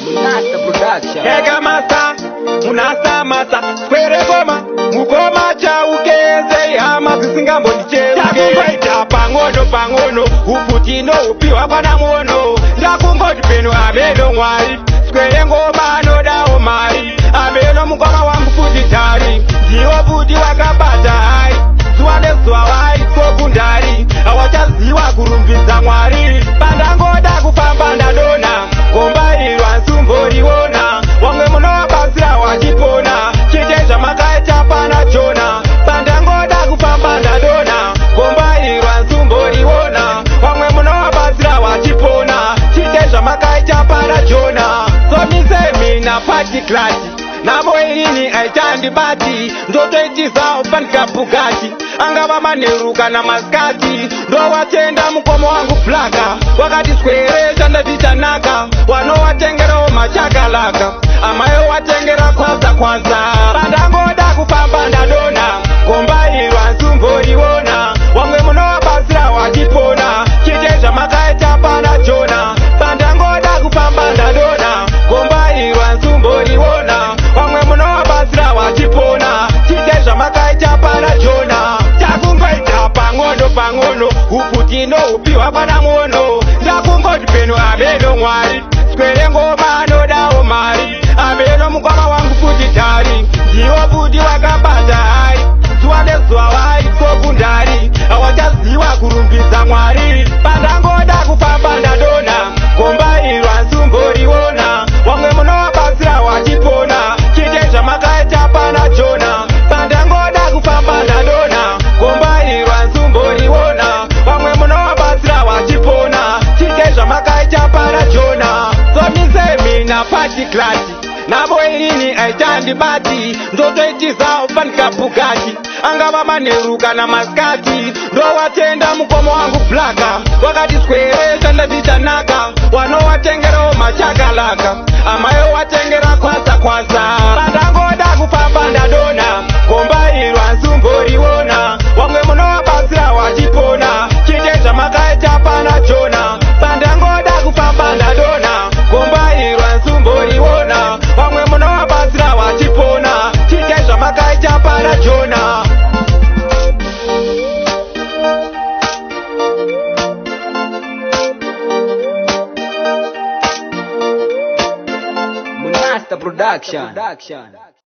Munasta Production. Ega masa, munasa masa, square goma, mukoma chauke sei hama dzisingambondicheuke. Ndakungoita pang'ono pang'ono, uputi noupiwa kwana muono. Ndakungoti peno ameno Mwari, square ngoma anodawo mari. Ameno mukoma wangu futi tari, ndiwo futi wakabata hai. Zuva nezuva wai sokundari, hawachaziwa kurumbidza Mwari. Pandangoda kufamba ndadona, gomba nsumboriona. Wamwe munovabatsira wachipona, chete zvamakaita pana Jona. Pandangoda kufamba ndadona, gomba nsumboriona. Wamwe munovabatsira wachipona, chete zvamakaita pana Jona. So me say mina party class navo inini aichandibati, ndotoitisa ufanika Bugatti, angava manheru kana masikati. Ndowatenda mukoma wangu Blaka, wakati swere chandati chanaka. Wanowatengerawo machakalaka, amai watengera kwaza kwaza. Pandangoda kufamba ndadona, gomba irwa nsumboriona. Wamwe munovabatsira wachipona, chete zvamakaita pana Jona. Pandangoda kufamba ndadona, gomba irwa nsumboriona. Wamwe munovabatsira wachipona, chete zvamakaita pana Jona. Takungoita pang'ono pang'ono, uputi noupiwa kwana muono. Ndakungoti peno ameno Mwari, square ngoma anodawo mari. Ameno mukoma wangu futi tari, ndiwo futi wakabata hai. Zuva nezuva wai sokundari, hawachaziwa kurumbidza Mwari. Pandangoda kufamba ndadona, gomba irwa nsumboriona. Wamwe munovabatsira wachipona, chete zvamakaita pana Jona. Pandangoda kufamba ndadona, gomba irwa nsumboriona. Wamwe munovabatsira wachipona, chete zvamakaita pana Jona. So me say mina party class navo inini aichandibati, ndotoitisa ufanika Bugatti, angava manheru kana masikati. Ndowatenda mukoma wangu Blaka, wakati swere chandati chanaka. Wanowatengerawo machakalaka, amai watengera kwaza kwaza. Pandangoda kufamba ndadona, gomba irwa nsumboriona. Wamwe munovabatsira wachipona, chete zvamakaita pana Jona. Pandangoda kufamba ndadona, gomba irwa nsumboriona. Wamwe munovabatsira wachipona, chete zvamakaita pana Jona. Munasta Production.